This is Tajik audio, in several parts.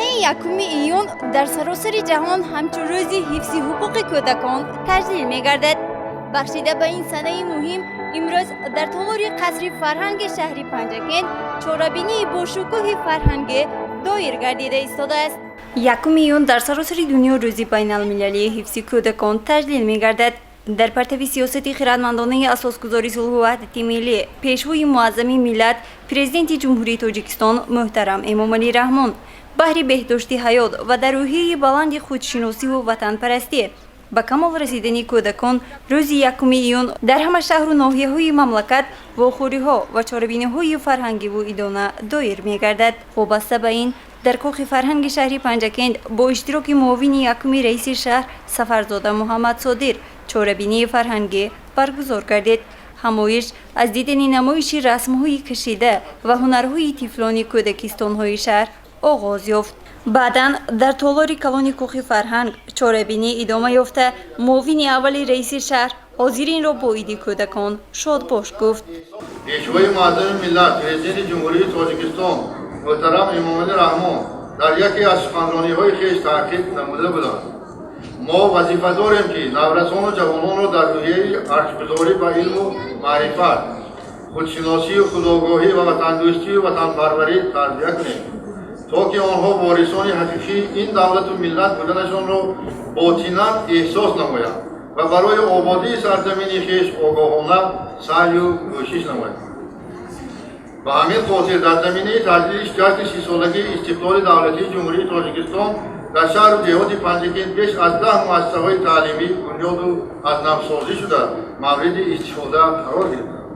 Санаи 1 июн дар саросари ҷаҳон ҳамчун рӯзи ҳифзи ҳуқуқи кӯдакон таҷлил мегардад. Бахшида ба ин санаи муҳим, имрӯз дар толори қасри фарҳанги шаҳри Панҷакент чорабинии бошукӯҳи фарҳангӣ доир гардида истодааст. 1 июн дар саросари дунё рӯзи байналмилалии ҳифзи кӯдакон таҷлил мегардад. Дар партави сиёсати хиратмандонаи асосгузори сулҳу ваҳдати миллӣ, пешвои муаззами миллат, Президенти Ҷумҳурии Тоҷикистон муҳтарам Эмомалӣ Раҳмон, баҳри беҳдошти ҳаёт ва дар рӯҳияи баланди худшиносиву ватанпарастӣ ба камол расидани кӯдакон, рӯзи 1 июн дар ҳама шаҳру ноҳияҳои мамлакат вохӯриҳо ва чорабиниҳои фарҳангиву идона доир мегардад. Вобаста ба ин, дар кохи фарҳанги шаҳри Панҷакент бо иштироки муовини якуми раиси шаҳр Сафарзода Муҳаммадсодир чорабинии фарҳангӣ баргузор гардид. Ҳамоиш аз дидани намоиши расмҳои кашида ва ҳунарҳои тифлони кӯдакистонҳои шаҳр оғоз ёфт. Баъдан дар толори калони кохи фарҳанг чорабинӣ идома ёфта, муовини аввали раиси шаҳр ҳозиринро бо иди кӯдакон шодбош гуфт. Пешвои муаззами миллат, Президенти Ҷумҳурии Тоҷикистон муҳтарам Эмомалӣ Раҳмон дар яке аз суханрониҳои хеш таъкид намуда буданд: «Мо вазифа дорем, ки наврасону ҷавононро дар рӯҳияи арҷгузорӣ ба илму маърифат, худшиносию худогоҳӣ ва ватандӯстию ватанпарварӣ тарбия кунем, то ки онҳо ворисони ҳақиқии ин давлату миллат буданашонро ботинан эҳсос намоянд ва барои ободии сарзамини хеш огоҳона саъю кӯшиш намоянд». Ба ҳамин хотир дар заминаи таҷлили ҷашни 30-солагии истиқлоли давлатии Ҷумҳурии Тоҷикистон дар шаҳру деҳоти Панҷакент беш аз 10 муассисаҳои таълимӣ бунёду аз навсозӣ шуда, мавриди истифода қарор гирифтанд.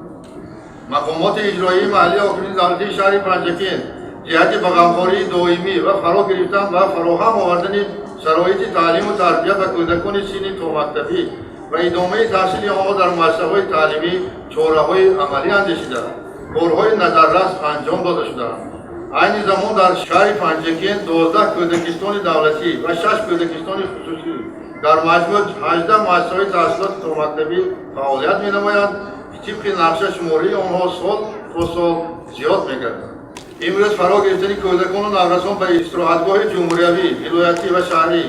Мақомоти иҷроии маҳаллии ҳокимияти давлатии шаҳри Панҷакент ҷиҳати ба ғамхории доимӣ ва фаро гирифтан ва фароҳам овардани шароити таълиму тарбия ба кӯдакони синни томактабӣ ва идомаи таҳсили онҳо дар муассисаҳои таълимӣ чораҳои амалӣ андешида, корҳои назаррас анҷом дода шудаанд. Айни замон дар шаҳри Панҷакент 12 кӯдакистони давлатӣ ва шаш кӯдакистони хусусӣ, дар маҷмӯъ 18 муассисаҳои таҳсилоти томактабӣ фаъолият менамоянд, ки тибқи нақша шумории онҳо сол то сол зиёд мегардад. Имрӯз фаро гирифтани кӯдакону наврасон ба истироҳатгоҳи ҷумҳуриявӣ, вилоятӣ ва шаҳрӣ,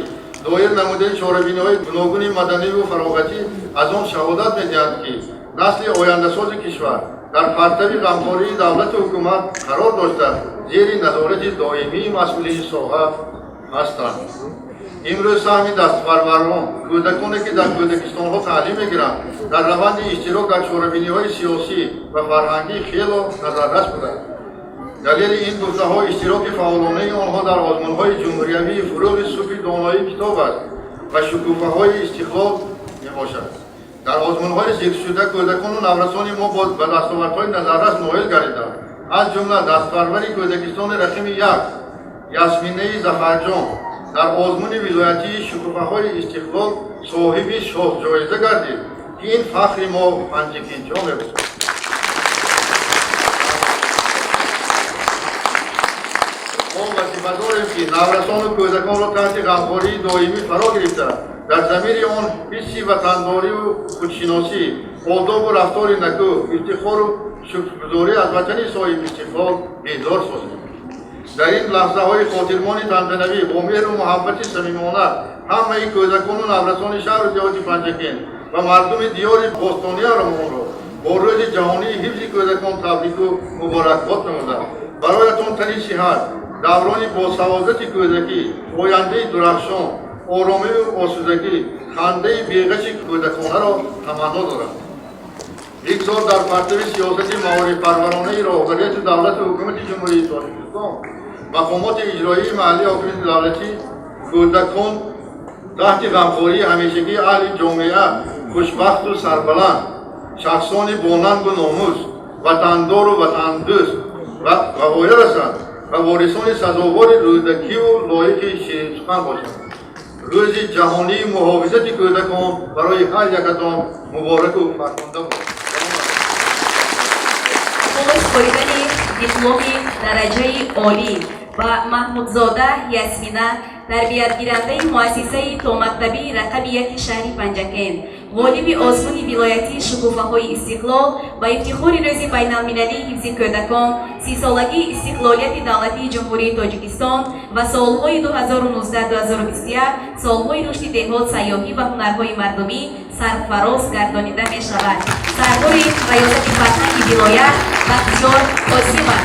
доир намудани чорабиниҳои гуногуни маданиву фароғатӣ аз он шаҳодат медиҳанд, ки насли ояндасози кишвар дар партави ғамхории давлату ҳукумат қарор дошта, зери назорати доимии масъулини соҳа ҳастанд. Имрӯз саҳми дастпарварон, кӯдаконе, ки дар кӯдакистонҳо таълим мегиранд, дар раванди иштирок дар чорабиниҳои сиёсӣ ва фарҳангӣ хело назаррас буданд. Далели ин гуфтаҳо иштироки фаъолонаи онҳо дар озмунҳои ҷумҳуриявии «Фурӯғи субҳи доноӣ китоб аст» ва «Шукуфаҳои истиқлол» мебошад. Дар озмунҳои зикршуда кӯдакону наврасони мо ба дастовардҳои назаррас ноил гардиданд. Аз ҷумла дастпарвари кӯдакистони рақами 1 Ясминаи Зафарҷон дар озмуни вилоятии «Шукуфаҳои истиқлол» соҳиби шоҳҷоиза гардид, ки ин фахри мо, панҷакентиҳо, мебошад. Мо вазифа дорем, ки наврасону кӯдаконро таҳти ғамхории доимӣ фаро гирифта, дар замири он ҳисси ватандорию худшиносӣ, одобу рафтори накӯ, ифтихору шукргузорӣ аз ватани соҳибистиқлол бедор созем. Дар ин лаҳзаҳои хотирмони тантанавӣ бо меҳру муҳаббати самимона ҳамаи кӯдакону наврасони шаҳру деҳоти Панҷакент ва мардуми диёри бостониямонро бо Рӯзи ҷаҳонии ҳифзи кӯдакон табрику муборакбод намуда, бароятон тани сиҳат, даврони босаодати кӯдакӣ, ояндаи дурахшон, оромиву осудагӣ, хандаи беғаши кӯдаконаро таманно дорам. Бигзор дар партави сиёсати маорифпарваронаи роҳбарияти давлату ҳукумати Ҷумҳурии Тоҷикистон, мақомоти иҷроии маҳаллии ҳокимияти давлатӣ кӯдакон таҳти ғамхории ҳамешагии аҳли ҷомеа хушбахту сарбаланд, шахсони бонангу номус, ватандору ватандӯст ва воя расанд ва ворисони сазовори Рӯдакиву лоиқи ширинсухан бошанд. Рӯзи ҷаҳонии муҳофизати кӯдакон барои ҳар якатон мубораку фархунда бод. Супоридани дипломи дараҷаи олӣ ба Маҳмудзода Ясмина, тарбиятгирандаи муассисаи томактабии рақами 1 шаҳри Панҷакент. Ғолиби озмуни вилоятии шукуфаҳои истиқлол ба ифтихори Рӯзи байналмилалии ҳифзи кӯдакон, 30-солагии истиқлолияти давлатии Ҷумҳурии Тоҷикистон ва солҳои 2019-2021 солҳои рушди деҳот, сайёҳӣ ва ҳунарҳои мардумӣ сарфароз гардонида мешавад. Сардори раёсати фарҳанги вилоят Бахтиёр Қосимов.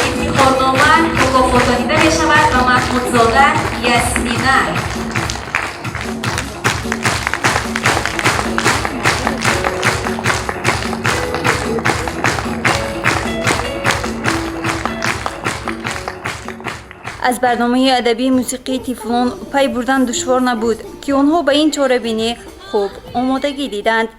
Ифтихорнома мукофотонида мешавад ба Маҳмудзода Ясмина. Аз барномаи адабии мусиқии тифлон пай бурдан душвор набуд, ки онҳо ба ин чорабинӣ хуб омодагӣ диданд.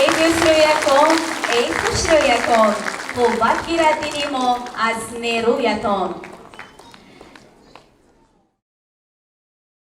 Эй дӯстрӯякон, эй хушрӯякон, қувват гирад дини мо аз нерӯятон.